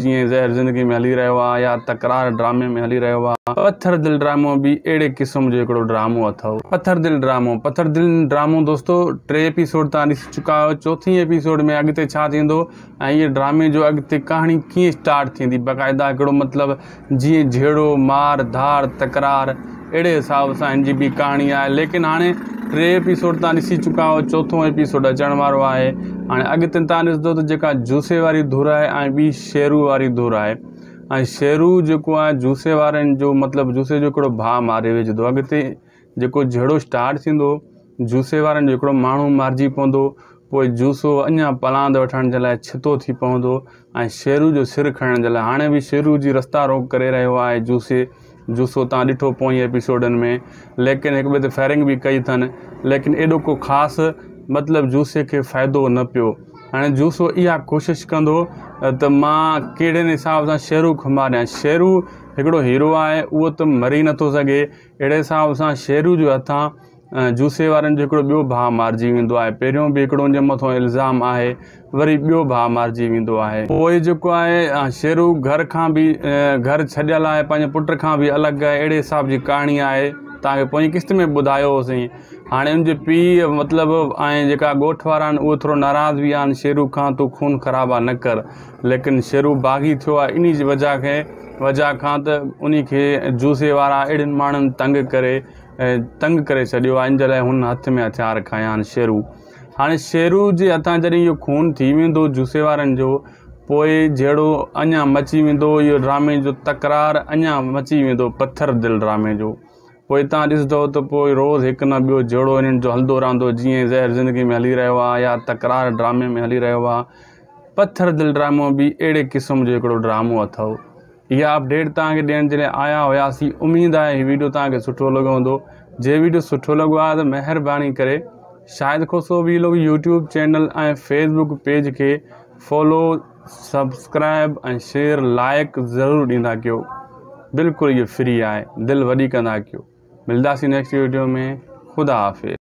جيئن زهر زندگي ۾ هلي رهيو آ يا تڪرار ڊرامي ۾ هلي رهيو آ پٿر دل ڊرامو به اهڙي قسم جو هڪڙو ڊرامو اٿو. پٿر دل ڊرامو پٿر دل ڊرامو دوستو ٽي ايپيسوڊ توهان ڏسي چڪا آهيو چوٿين ايپيسوڊ ۾ اڳتي ڇا ٿيندو ۽ هيء ڊرامي جو اڳتي ڪهاڻي ڪيئن اسٽارٽ ٿيندي باقاعده هڪڙو مطلب جيئن جهيڙو، مار ڌاڙ، تڪرار اهڙي حساب سان هن جي به ڪهاڻي آهي ليڪن هاڻي ٽي ايپيسوڊ توهان ڏسي چڪا آهيو چوٿون ايپيسوڊ اچڻ وارو آهي هاڻي اڳتي توهان ڏسندو ته جيڪا جوسي واري ڌر آهي ۽ ٻي شيرو واري ڌر آهي ۽ شيرو جيڪو آهي جوسي وارن جو مطلب جوسي جو هڪڙو ڀاء ماري وجهندو اڳتي جيڪو جهيڙو اسٽارٽ ٿيندو جوسي وارن جو هڪڙو ماڻهو مارجي پوندو پوء جوسو اڃا پلاند وٺڻ جي لاء ڇتو ٿي پوندو ۽ شيرو جو سر کڻڻ جي لاء هاڻي به شيرو جي رستا روڪ ڪري رهيو آهي جوسي جوسو توهان ڏٺو پوئين ايپيسوڊن ۾ ليڪن هڪ ٻئي تي فائرنگ به ڪئي اٿن ليڪن ايڏو ڪو خاص مطلب جوسي کي فائدو نه پيو هاڻي جوسو اها ڪوشش ڪندو ته مان ڪهڙي حساب سان شيرو کي ماريان شيرو هڪڙو هيرو آهي اهو ته مري نٿو سگهي اهڙي حساب سان شيرو جي هٿان جوسي وارن جو هڪڙو ٻيو ڀاء مارجي ويندو آهي پهريون به هڪڙو ان جي مٿان الزام آهي وري ٻيو ڀاء مارجي ويندو آهي پوء جيڪو آهي شيرو گهر کان به گهر ڇڏيل آهي پنهنجي پٽ کان به الڳ آهي اهڙي حساب جي ڪهاڻي آهي توهان کي پوئين قسط ۾ ٻڌايو هوسين هاڻي ان جي پيء مطلب ۽ جيڪا ڳوٺ وارا آهن اهي ٿورو ناراض به آهن شيرو کان تون خون خرابا نه ڪر ليڪن شيرو باغي ٿيو آهي انهي جي وجه کي وجه کان ته انهي کي جوسي وارا اهڙن ماڻهن تنگ ڪري تنگ ڪري ڇڏيو آهي ان جي لاء هن هٿ ۾ هٿيار کنيا آهن شيرو هاڻي شيرو جي هٿان جڏهن اهو خون ٿي ويندو جوسي وارن جو پوء جهيڙو اڃا مچي ويندو اهو ڊرامي جو تڪرار اڃا مچي ويندو پٿر دل ڊرامي جو پوء توهان ڏسندو ته پوء روز هڪ نه ٻيو جهيڙو انهن جو هلندو رهندو جيئن زهر زندگي ۾ هلي رهيو آهي يا تڪرار ڊرامي ۾ هلي رهيو آهي پٿر دل ڊرامو به اهڙي قسم جو هڪڙو ڊرامو اٿو اها اپڊيٽ توهان کي ڏيڻ جي لاء آيا هياسين اميد آهي هي ويڊيو توهان کي سٺو لڳو هوندو جي ويڊيو سٺو لڳو آهي ته مهرباني ڪري Shahid Khoso vlog YouTube channel ۽ Facebook page کي فالو سبسڪرائب ۽ شيئر لائڪ ضرور ڏيندا ڪيو بلڪل اهو فري آهي دل وڏي ڪندا ڪيو ملداسين نيڪسٽ ويڊيو ۾ خدا حافظ.